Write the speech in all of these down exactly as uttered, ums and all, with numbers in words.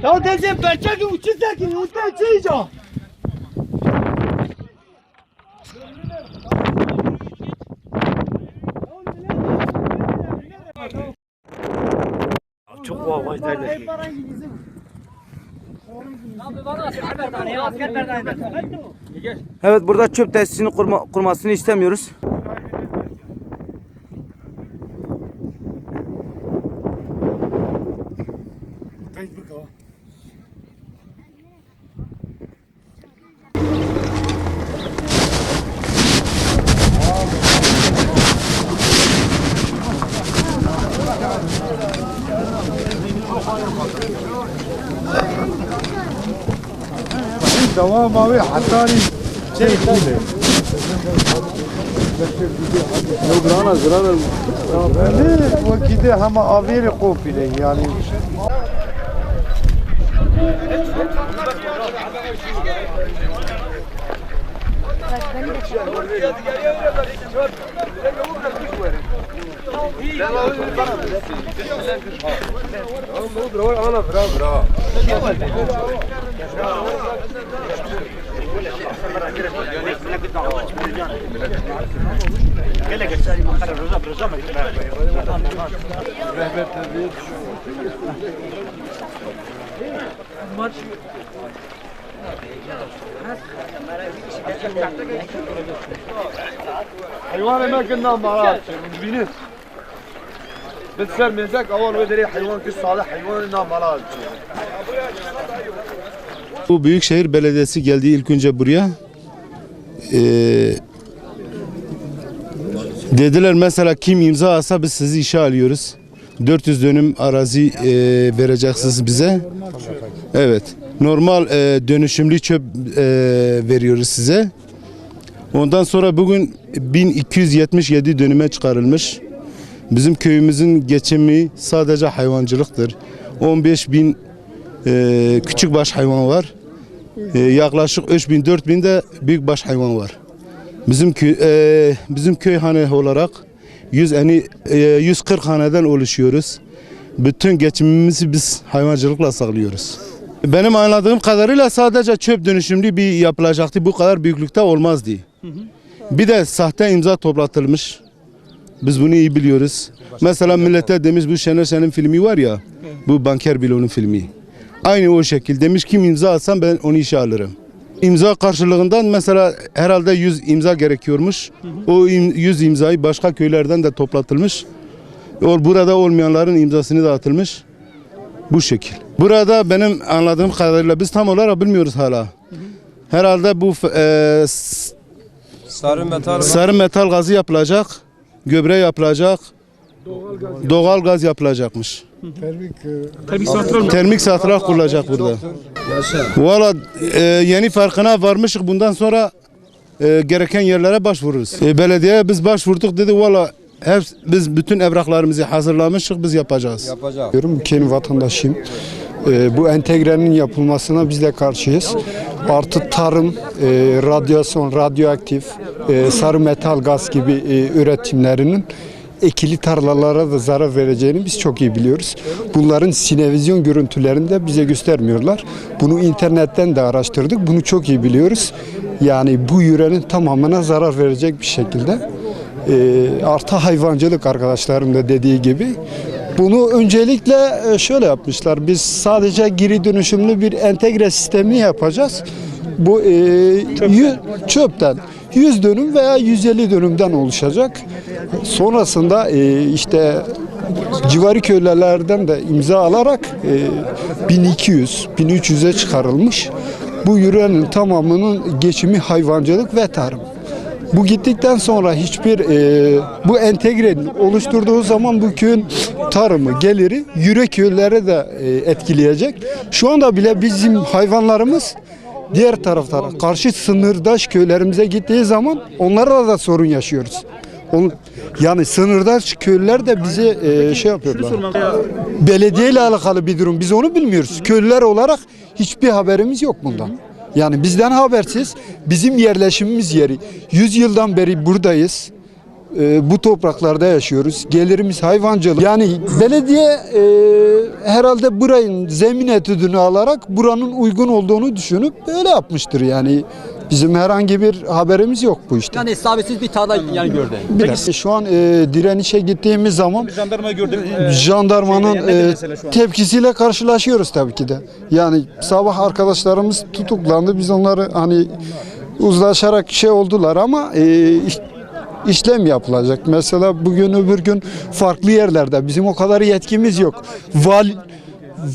Ya dezê perçek û çi sekî û te çi îca? Çok vay vay. Evet, burada çöp tesisini kurma, kurmasını istemiyoruz. Devam abi, hatarî şey. Yok, rana, zirana. Belê, wekî de hema avêrê qopîle, yani. Heywanê me kin na mala, dibînin. Bin ser mêzek, awal wê derê heywan ki salih heywan na mala. Bu Büyükşehir Belediyesi geldi ilk önce buraya. Ee, dediler mesela kim imza atsa biz sizi işe alıyoruz. Dört yüz dönüm arazi, e, vereceksiniz bize. Evet. Normal, e, dönüşümlü çöp, e, veriyoruz size. Ondan sonra bugün bin iki yüz yetmiş yedi dönüme çıkarılmış. Bizim köyümüzün geçimi sadece hayvancılıktır. On beş bin, e, küçük baş hayvan var. E, yaklaşık üç bin, dört bin de büyük baş hayvan var. Bizim kö-, e, bizim köy hane olarak yüz, yani, e, yüz kırk haneden oluşuyoruz. Bütün geçimimizi biz hayvancılıkla sağlıyoruz. Benim anladığım kadarıyla sadece çöp dönüşümlü bir yapılacaktı. Bu kadar büyüklükte olmazdı. Bir de sahte imza toplatılmış. Biz bunu iyi biliyoruz. Mesela millete demiş, bu Şener Şen'in filmi var ya, bu Banker Bilo'nun filmi. Aynı o şekil. Demiş, kim imza atsam ben onu işe alırım. İmza karşılığından mesela herhalde yüz imza gerekiyormuş. O im-, yüz imzayı başka köylerden de toplatılmış. O burada olmayanların imzasını da atılmış. Bu şekil. Burada benim anladığım kadarıyla biz tam olarak bilmiyoruz hala. Herhalde bu f-, e, s-, Sarı metal. Sarı metal gazı yapılacak, gübre yapılacak, doğal gaz yapılacakmış. Termik, e, Termik santralı mı? Termik santral kurulacak burada. Valla, e, yeni farkına varmışık, bundan sonra, e, gereken yerlere başvururuz. E, belediyeye biz başvurduk, dedi valla hep biz bütün evraklarımızı hazırlamışız, biz yapacağız. Yapacağız. Diyorum, kendi vatandaşıyım. E, bu entegrenin yapılmasına biz de karşıyız. Artı tarım, e, radyasyon, radyoaktif, e, sarı metal gaz gibi, e, üretimlerinin ekili tarlalara da zarar vereceğini biz çok iyi biliyoruz. Bunların sinevizyon görüntülerini de bize göstermiyorlar. Bunu internetten de araştırdık. Bunu çok iyi biliyoruz. Yani bu yörenin tamamına zarar verecek bir şekilde. E, artı hayvancılık, arkadaşlarım da dediği gibi. Bunu öncelikle, e, şöyle yapmışlar. Biz sadece geri dönüşümlü bir entegre sistemini yapacağız. Bu, e, çöpten. Yüz, çöpten. Yüz dönüm veya yüz elli dönümden oluşacak. Sonrasında, e, işte civari köylülerden de imza alarak, e, bin iki yüz, bin üç yüze çıkarılmış. Bu yörenin tamamının geçimi hayvancılık ve tarım. Bu gittikten sonra hiçbir, e, bu entegre oluşturduğu zaman bu köyün tarımı, geliri yöre köylere de, e, etkileyecek. Şu anda bile bizim hayvanlarımız diğer taraflara, karşı sınırdaş köylerimize gittiği zaman onlarla da sorun yaşıyoruz. On-, yani sınırdaş köylüler de bize, e, şey yapıyorlar. Belediye ile alakalı bir durum. Biz onu bilmiyoruz. Köylüler olarak hiçbir haberimiz yok bundan. Yani bizden habersiz, bizim yerleşimimiz yeri. Yüz yıldan beri buradayız. E, bu topraklarda yaşıyoruz. Gelirimiz hayvancılık. Yani belediye, e, herhalde burayın zemin etüdünü alarak buranın uygun olduğunu düşünüp böyle yapmıştır. Yani bizim herhangi bir haberimiz yok bu işte. Yani sahibi siz bir tarla yani gördü. Bir dakika. Şu an, e, direnişe gittiğimiz zaman jandarmayı gördük. Jandarmanın, e, ne dedi mesela şu an? Tepkisiyle karşılaşıyoruz tabii ki de. Yani sabah arkadaşlarımız tutuklandı. Biz onları hani uzlaşarak şey oldular ama, e, iş- işlem yapılacak. Mesela bugün öbür gün farklı yerlerde bizim o kadar yetkimiz yok. Val-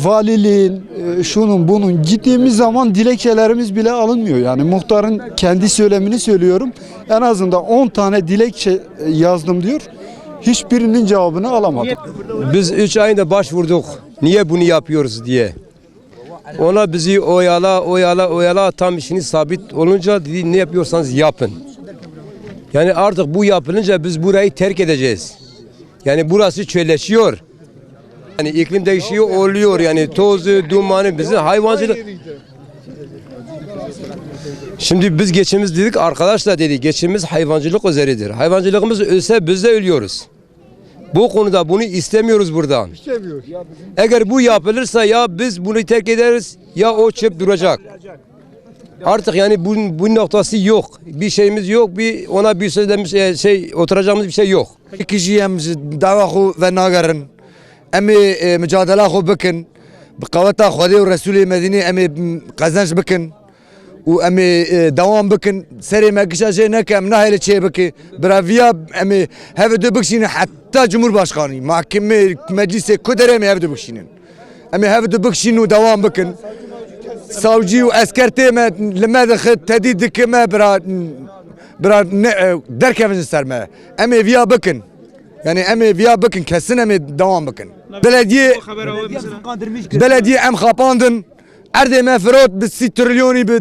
valiliğin, e, şunun bunun gittiğimiz zaman dilekçelerimiz bile alınmıyor. Yani muhtarın kendi söylemini söylüyorum. En azından on tane dilekçe, e, yazdım diyor. Hiçbirinin cevabını alamadım. Biz üç ayında başvurduk. Niye bunu yapıyoruz diye. Ona bizi oyala, oyala, oyala tam işini sabit olunca dedi, "Ne yapıyorsanız yapın." Yani artık bu yapılınca biz burayı terk edeceğiz. Yani burası çölleşiyor. Yani iklim değişikliği oluyor. Yani tozu, dumanı, bizim hayvancılık. Şimdi biz geçimimiz dedik, arkadaş da dedi, geçimimiz hayvancılık üzeridir. Hayvancılığımız ölse biz de ölüyoruz. Bu konuda bunu istemiyoruz buradan. İstemiyoruz. Eğer bu yapılırsa ya biz bunu terk ederiz ya o çöp duracak. Artık yani bu, bu noktası yok. Bir şeyimiz yok. Bir ona bir söz demiş, e, şey oturacağımız bir şey yok. Peki jî em ji dawa xwe venagerin. Em ê, e, micadela xwe bikin. Bi qeweta Xwedê û Resûlê Medînê em ê, m, qezenc bikin. Û em ê, e, dewam bikin. Serê me gişa jê neke, em nahêle çê bike. Bira viya em ê hev du bikişînin heta Cumhurbaşkanî, mahkemê, meclîsê ku derê em ê hev du bikişînin. Em ê hev du bikişînin û dewam bikin. Savcî û esker tê me, li me dixin, tedît dike me, bira, bira ne, e, derkevin ji ser me. Em ê viya bikin. Yani em ê viya bikin, kesin em ê dewam bikin. Belediye, belediye em xapandin. Erdê me firot bi sî trilyonî, bi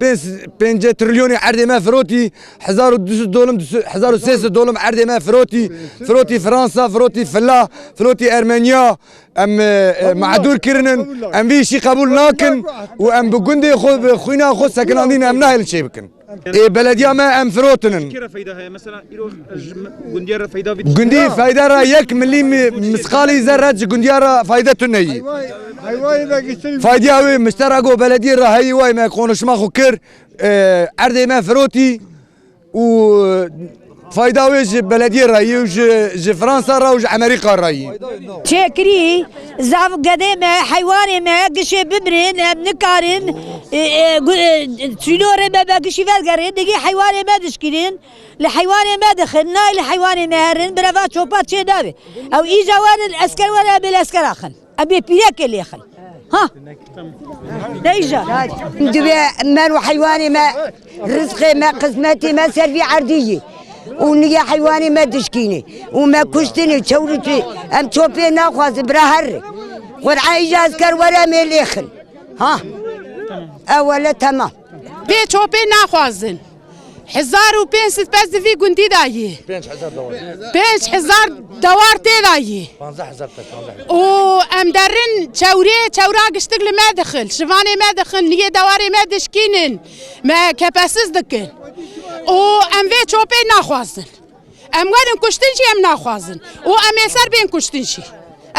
pênc, pênc trilyonî erdê me firotî, hezar û du sed dolim, hezar û sê sed dolim erdê me firotî, firotî Fransa, firotî Fila, firotî Ermeniya. Em, e, e, mağdur kirinin, em vî işî qebûl nakin û em bi gundê xwe, bi xwîna xwe sekinandîn, em nahêlin çê bikin. Ê, belediya me em firotinin. Kê re feyda heye? Mesela îro ji gundiya re feyda vî tiştî Gundî ya? Feyda re yek milî mi-, misqalî zerre ji gundiya re fayde tune yî. Heywanê me giştin. Faydiya wê miştera go belediye re heyî way me konuşma xwe kir. E, erdê me firotî û fayda wê ji belediye re yî û ji, ji Fransa re û ji Amerîka re yî. Çêkirî, zav gedê me, heywanê me gişê bimirin, em nikarin, e, e, gu-, e, çînorê me, me gişî vegerê, digî heywanê me dişkînin, li heywanê me dixin, nayê li heywanê me herin, bireva çopa çê nabê. Ew îca werin, esker were, em ê li esker axin. Em ê pîrekê lêxin. Ha? Deyja. Divê men û heywanê me, rizqê me, qismetê me ser vî erdî yî. Û niyê heywanê me dişkînê. Û me kuştinê, çewrî tu. Em çopê naxwazin, bira herre. Qur'a îja esker were em ê lêxin. Ha? Ewele temam. Vê çopê naxwazin. Hezar û pênc sed pez di vî gundî de yî. Pênc hezar dewar. Pênc hezar dewar tê de yî. Panzdeh hezar pez, panzdeh hezar. Û em derin çewrê, çewra giştik li me dixil. Şivanê me dixin, niyê dewarê me dişkînin. Me kepesiz dikin. Û em vê çopê naxwazin. Em werin kuştin jî em naxwazin. Û em ê ser bên kuştin jî.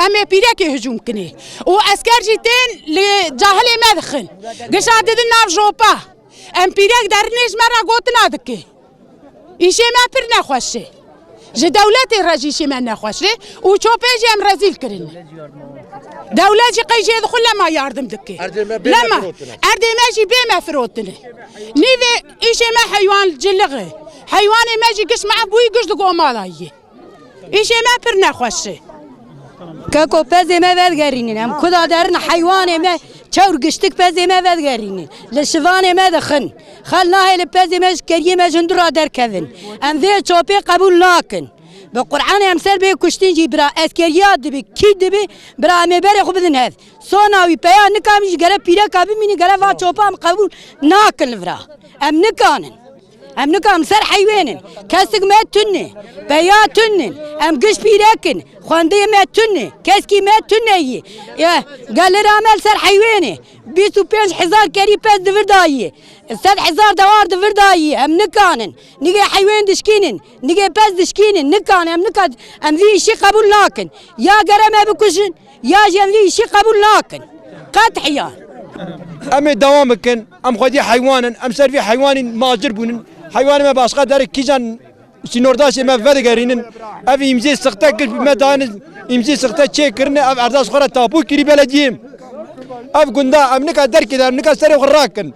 Em ê pîrekê hicûm kinê. Û esker jî tên li cahilê me dixin. Gişa didin nav jopa. Em pîrek derinê ji me re gotina dike. Îşê me pir nexweş e. Ji dewletê re jî îşê me nexweş e û çopê jî em rezîl kirin. Dewlet jî qey jê dixwe lema yardim dike. Erdê me bê me Lema. Firotine. Erdê me jî bê me firotine. Nîvê îşê me heywancilix e. Heywanê me jî giş me bûyî giş di gomala yê. Îşê me pir nexweş e. Keko pezê me vedigerînin. Em kuda derin heywanê me çewr giştik pezê me vedigerînin. Li şivanê me dixin. Xel nahêlin pezê me ji keriyê me ji hundir ra derkevin. Em vê çopê qebûl nakin. Bi Qur'anê em ser bê kuştin jî bira eskeriya dibi, kî dibi, bira em ê berê xwe bidin hev. Sona wî peya nika min jî gere pîreka bimînin, gere va çopa em qebûl nakin li vira. Em nikanin. Em nikan ser heywênin. Kesik me tunne. Peya tunnin. Em giş pîrekin. Xwendê me tunne. Keskî me tunne yî. Ye, gelira me li ser heywênê. Bîst û pênc hezar kerî pez di vir dayî. Sed hezar dewar di vir dayî. Em nikanin. Nigê heywên dişkînin. Nigê pez dişkînin. Nikan em nika em vî îşî qebûl nakin. Ya gere me bikujin. Ya jî em vî îşî qebûl nakin. Qet'iyan. Em ê dewam bikin. Em xwedî heywan in. Em ser vî heywanî macir bûnin. Heywanê me başqa derê kîjan sînordaşê me vedigerînin. Ev îmzê sixte kir me dayine, îmzê sixte çêkirine, ev erdaş xwe re tapû kirî belediyê. Ev gunda em nika derkê de, em nika serê xwe rakin.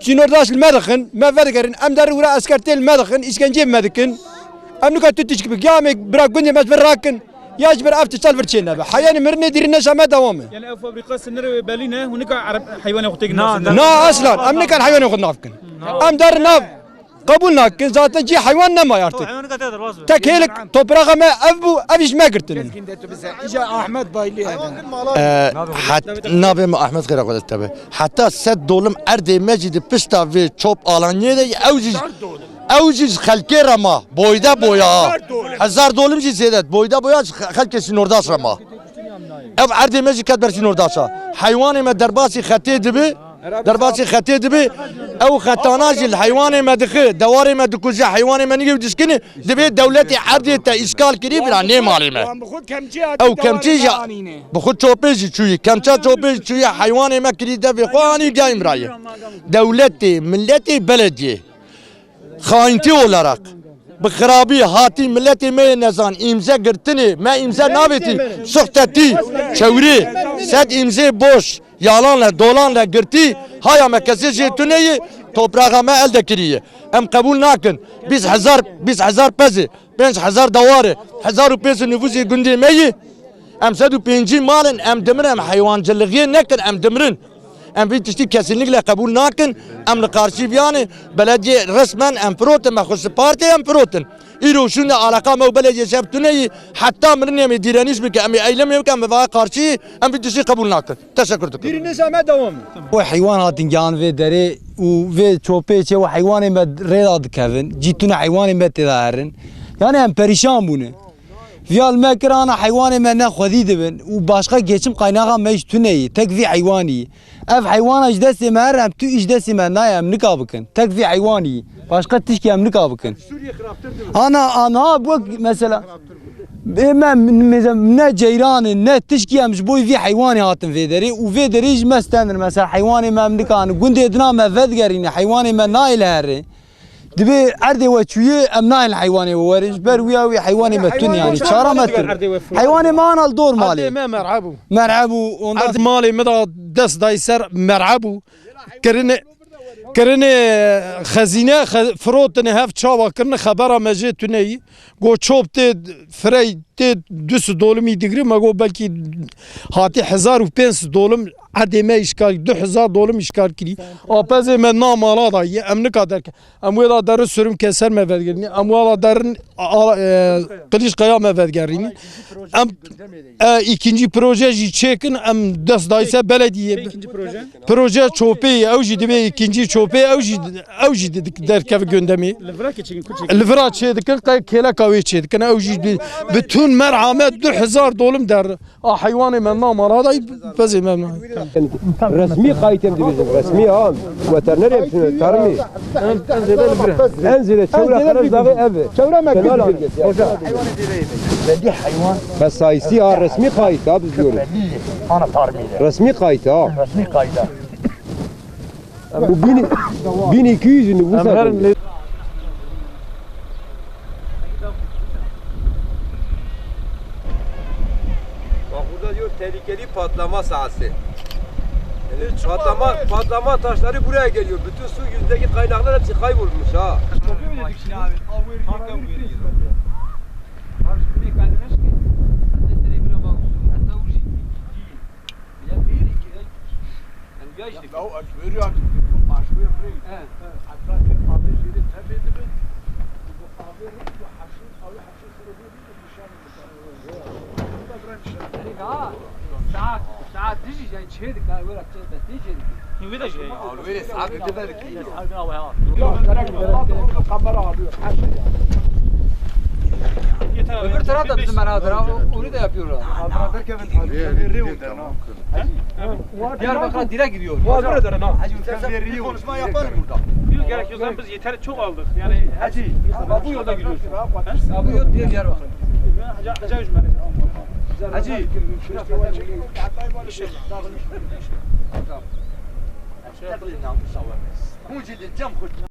Sînordaş li me dixin, me vedigerin. Em der û ra esker tê li me dixin, îşkenceyê me dikin. Em nika tu tişk bik. Ya em ê bira gundê me ji vir rakin, ya ji vir ev tişta li vir çê nebe. Heyanê mirinê dîrî neşa me dewam e. Yani ev fabrika sınırı belli ne? Hûn nika Ereb heywanê xwe têkin Na, nasıl? Na, aslan. Em nikan heywanê xwe nav bikin. Em der nav qebûl nakin. Zaten cî heywan nemaye artık. Tek hêlik topraxa me ev bû, ev jî me girtinin. Îja Ahmet Baylı. E, het, navê me Ahmet Xêraxwedê tebe. Heta sed dolim erdê me jî di pişta vê çop alaniyê de ew jî, ew jî ji xelkê re ma. Boyda boya ha. Hezar dolim jî zêde. Boyda boya ji xe-, xelkê sînordaş re ma. Ev erdê me jî ket ber sînordaşa. Heywanê me derbasî xetê dibi. Derbasî xetê dibi. Ew xetana jî li heywanê me dixi. Dewarê me dikuje. Heywanê me nigê û dişkinî. Divê dewletê erdê te îşgal kirî bira nê malê me. Ew kemçî jî bi xwe çopê jî çûyî. Kemça çopê jî çûyî. Heywanê me kirî devê xwe anî dayî mirayê. Dewletê, miletê, belediyê. Xaîntî olarak bi xirabî hatî miletê me yê nezan îmze girtinê, me îmze navêtî, suxtetî, çewrê, sed îmzê boş, yalan le, dolan le girtî, haya me kesê jê tuneyê, topraxa me elde kiriye. Em qebûl nakin. Bîst hezar, bîst hezar pezê, pênc hezar dewar e, hezar û pênc sed nufusê gundê me yê. Em sed û pêncî mal in, em dimirin, em heywancilixiyê nekin, em dimirin. Em vî tiştî kesinlikle qebûl nakin. Em li qarşî viyanê belediyê resmen em firotin, me xwe sipartê em firotin. Îro şûnde alaqa me û belediyê şev tuneyî, heta mirinê em ê dîrenîş bikin, em ê eylemê bikin, em bi vaya qarşî, em vî tiştî qebûl nakin. Teşekkür dikim. Dîrînişa me dewam. Wê heywan hatin gihan vê derê û vê çopê çê û heywanê me rê de dikevin. Cî tune heywanê me tê de herin. Yani em perîşan bûne. Viya li me kir ana heywanê me ne xwedî dibin û başqa geçim qaynaxa me jî tune yî. Tek vî heywanî yî. Ev heywana ji destê me here em tu îş destê me nayê em nika bikin. Tek vî heywanî yî. Başqa tişkî em nika bikin. Ana, ana, wek mesela. Ê me, me, ne ceyran in, ne tişkî em ji bo vî heywanê hatin vê derê û vê derê jî me stendin. Mesela heywanê me em nikan gundê dina me vedigerîne, heywanê me nayê li herê. Dibê erdê we çûyê em nayên heywanê we werin. Ji ber wîya wî heywanê me tun yani. Çara me tun. Heywanê me ana li dor malê. Erdê me merhebû. Merhebû, ondan Erd malê me da dest day ser merhebû. Kirinê, kirinê xezîne, xe-, firotine hev çawa kirine xebera me jê tuneyî. Go çop tê firey tê du sed dolimî digirî, me go belkî hatî hezar û pênc sed dolim erdê me îşgal, du hezar dolim îşgal kirî. Apezê me na mala da ye, em nika derke. Em wê da derin sürüm keser me vedigerînî. Em wê da derin a, e, Qilîş Qaya me vedigerînî. Em, e, îkincî proje jî çêkin, em dest dayse belediyê. Proje çopê ye, ew jî divê îkincî çopê, ew jî, ew jî di-, derkeve gundemê. Li vira çêdikin, qey kêleka wê çêdikin, ew jî bi-, bütün merha me du hezar dolim der. A heywanê me na mala da, pezê me na. Resmî qayît em dibêjin, resmî ha, weternerê em tune tarmî. En, en zêde li vir e. En zêde çewra Qerez daxê ev e. Çewra me Kenala kir. Hoca. Belli heywan. Bes sayısı ha, resmî qayît ha biz diyoruz. Belli. Ana tarmî de. Resmî qayît ha. Resmî qayda. Bu bin, bin iki yüz nüfus. Em herin lê- Bak, burada diyor, tehlikeli patlama sahası. Yani patlama, patlama taşları buraya geliyor. Bütün su yüzündeki kaynaklar hepsi kaybolmuş ha. Em ya işte. Ya, ya, ez veriyorum. Başka yapayım. He. Hatta bir abi şeyde tepede mi? Bu abi bu haşin, abi haşin sırada bir de nişan. Bu da bırak nişan. Dedik ha. Saat, saat dijî yani çedik ha, böyle çedik, ne çedik? Wê de jî heye. Wê saat bir de belki. Yok, gerek yok. Kamera alıyor. Her şey yani. Öbür taraf da bizim beraber abi. Onu da yapıyorlar. Adına derken ben Diyarbakır'a direkt gidiyor. Bu habere de ha. Hacı sen bir konuşma yapar burada. Yok, gerek yok. Biz yeter çok aldık. Yani Hacı, bak bu yolda gidiyorsun. Ha, bu yol diye Diyarbakır. Hacı, Hacı. Hacı.